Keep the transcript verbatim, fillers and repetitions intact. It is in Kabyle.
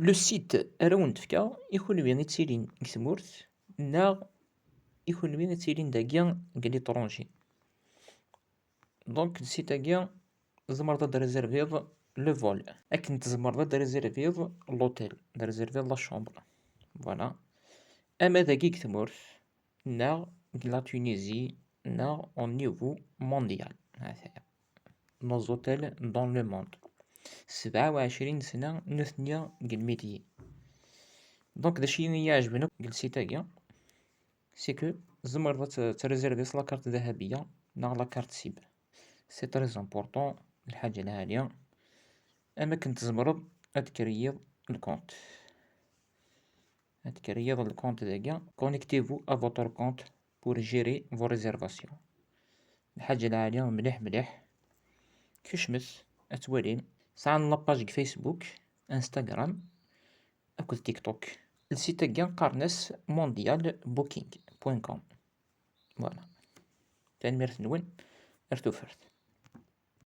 Le site ara wen-d-fkeɣ i kunwi i ttilin deg tmurt neɣ i kunwi i ttilin dagi deg l'étranger. Donc, le site-agi, tzemreḍ ad d-réserviḍ le vol, akken tzemreḍ ad d-réserviḍ l'hôtel, ad d-réserviḍ la chambre. Voilà. Ama dagi deg tmurt neɣ deg la Tunisie neɣ au niveau mondial. Ata, nos hôtels dans le monde. Sebɛa u ɛecrin sna nutni deg le métier. Donc, d acu i yi-iɛejben akk deg le site-agi, c'est que tzemreḍ ad t-, ad tréserviḍ la carte ذهبية neɣ la carte SIM. C'est très important, lḥaǧa lɛali. Am akken tzemreḍ ad tkreyyiḍ le compte. Ad tkreyyiḍ le compte dagi. Connectez-vous à votre compte pour gérer vos réservations. Lḥaǧa lɛali mliḥ mliḥ. Kecmet ad twalim. Sɛan la page deg Facebook, Instagram akked TikTok. Le site-agi qqaren-as mondial booking point com. Voilà. Tanemmirt-nwen. Ar tufat.